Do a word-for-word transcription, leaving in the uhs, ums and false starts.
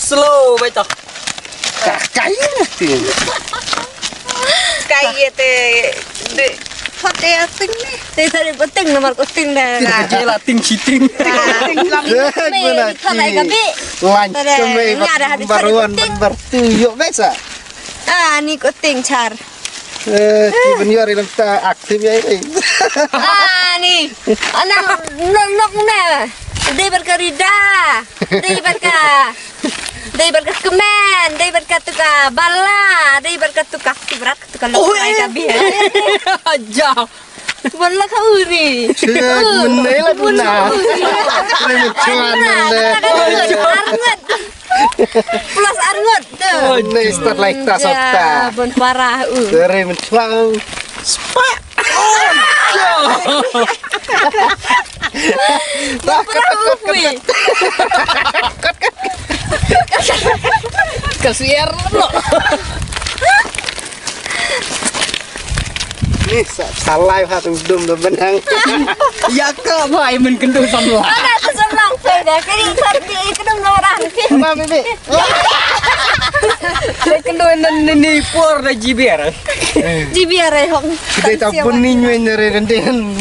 Slow baita. Ka kai na ti. Kai ye te de. Hote ating ni. Te tadi penting nomor penting dah. Ti je la ting chiting. Ting lam. Dek mana ti. Lan kemai baruan bar tu yok biasa. Ah, ni ko ting char. Eh, ti ben yor ilang ta aktif ya ini. Ah, ni. Anak nok nok na. Dei berka rida. Dei berka. Dei berka kemen. Dei berka tuka bala. Dei berka tuka kibrat tuka lok. Oh, ai eh. Kabi. Aja. Wala ka uri. Cek menai lah guna. Ini cuan menai. Arngut. Plus arngut tu. Menai start like tas otak. Bon parah u. Dari mencuang. Spak. Dah kat kat kat. Kasiar lo. Ni sa- salai ha tu dum dum benang. Ya ka bai men kendu samla. Ada tu samlang peda kini tadi kendu orang. Apa bibi? Kendu ni ni por da jiber. Jiber eh hong. Kita tak pun ni nyuen dari rendehan.